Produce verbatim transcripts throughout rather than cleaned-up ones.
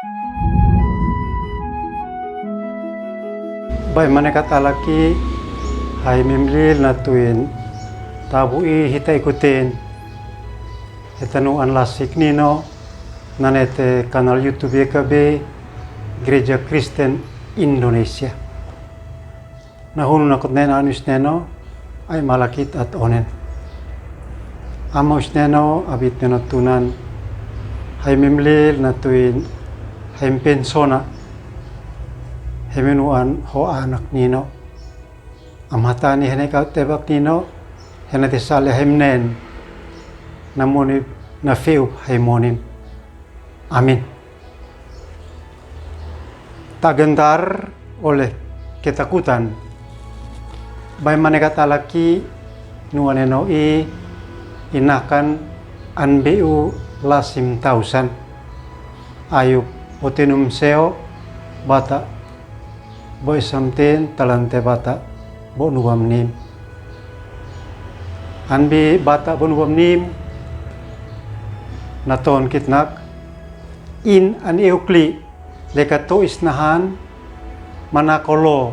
Bai mane kat alaki hai mimlil na tuin tabu i hita ikutin. Hetanu an lasik nino nane te kanal YouTube Y K B Gereja Kristen Indonesia. Na hunu na kotnen anu isneno ai malakit at onen. Ama isneno abit neno tunan hai mimlil na tuin hai mpen sona. Hemenu an ho anak nino. Am hatani hene ka tebak nino hene te sale hai mnen. Na moni na feup hai monim. Amin. Tak gentar oleh ketakutan. Bai mane kat alaki nuan eno i inakan an be'u lasim tausan. Ayub botinum seo bata bo isamtin talante bata bo nubam nim. An bi bata bo nubam nim na ton kitnak in an eukli leka to isnahan manakolo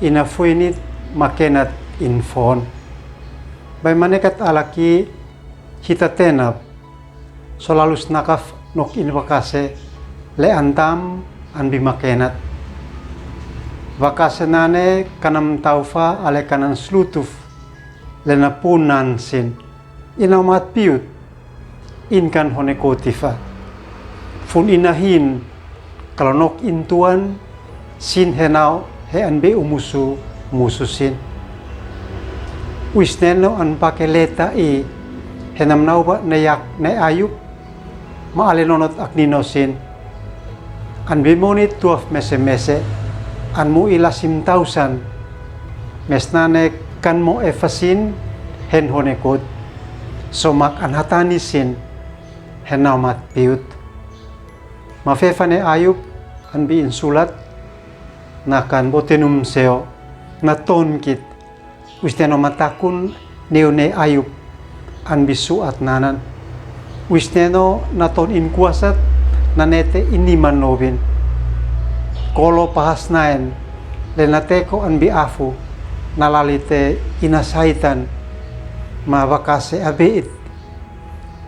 ina fuinit makenat in fon. Bai mane kat alaki hita tenap solalus nakaf nok in vakase le antam an bi makenat. Vakase nane kanam taufa ale kanan slutuf le na punan sin. Ina mat piut in kan hone kotifa. Fun inahin kalonok in tuan sin henau he an be umusu musu sin. Uis neno an pake leta i henam nau ba ne yak ne ayup ma ale nonot ak nino sin. An bi monit tuaf mese mese an mu i lasim tausan. Mes nane kan mo efasin hen hone kot. Somak an hatani sin henau mat piut. Ma fefa ne ayup an bi insulat na kan botenum seo na ton kit. Uis neno matakun neu ne ayup an bi suat nanan. Uis neno na ton in kuasat na nete in niman nobin. Kolo pahas naen le na teko an bi afu na lalite ina saitan ma vakase abeit.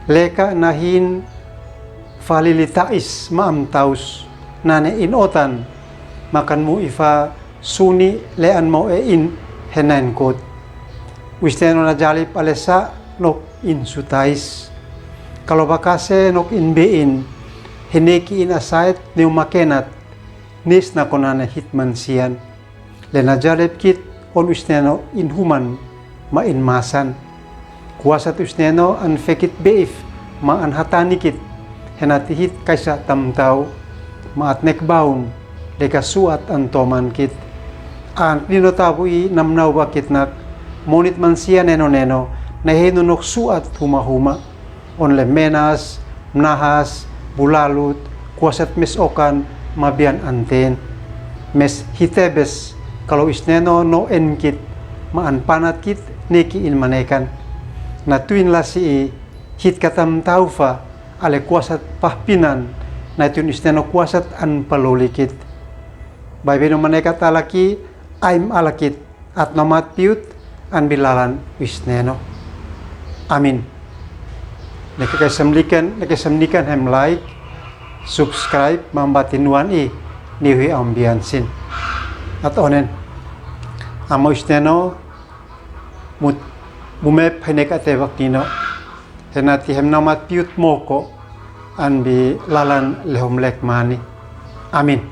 Leka nahin falili tais ma am taus nane in otan makan mu ifa suni le an mau e in henain kot. Uis neno na jalip alesa nok in sutais. Kalo vakase nok in bein heneki in asait neu makenat nis na konane hitman sian. Le na jalep kit on uis neno in human ma in masan. Kuasat uis neno an fekit beif ma an hatani kit henati hit kaisa tamtau ma at nek baun leka suat an toman kit. An nino tabu i nam nau bakit nak monit man sia neno neno na henu nok suat huma huma. On le menas, mnahas, bulalut, kuasat mes okan ma bian anten. Mes hitebes kalo isneno no en kit ma an panat kit neki in manekan. Na tuin lasi i hit katam taufa ale kuasat pahpinan na tuin isneno kuasat an paloli kit. Bai beno manekat alaki aim alakit. At nomat piut an bilalan uis neno. Amin. Neke kaisa mlikan, neke kaisa mlikan hem like, subscribe, mambati nuan i niwi ambian sin. At onen. Ama uis neno mut bumep hene kate bak nino. Henati hem nomat piut moko an bilalan lehom lek mani. Amin.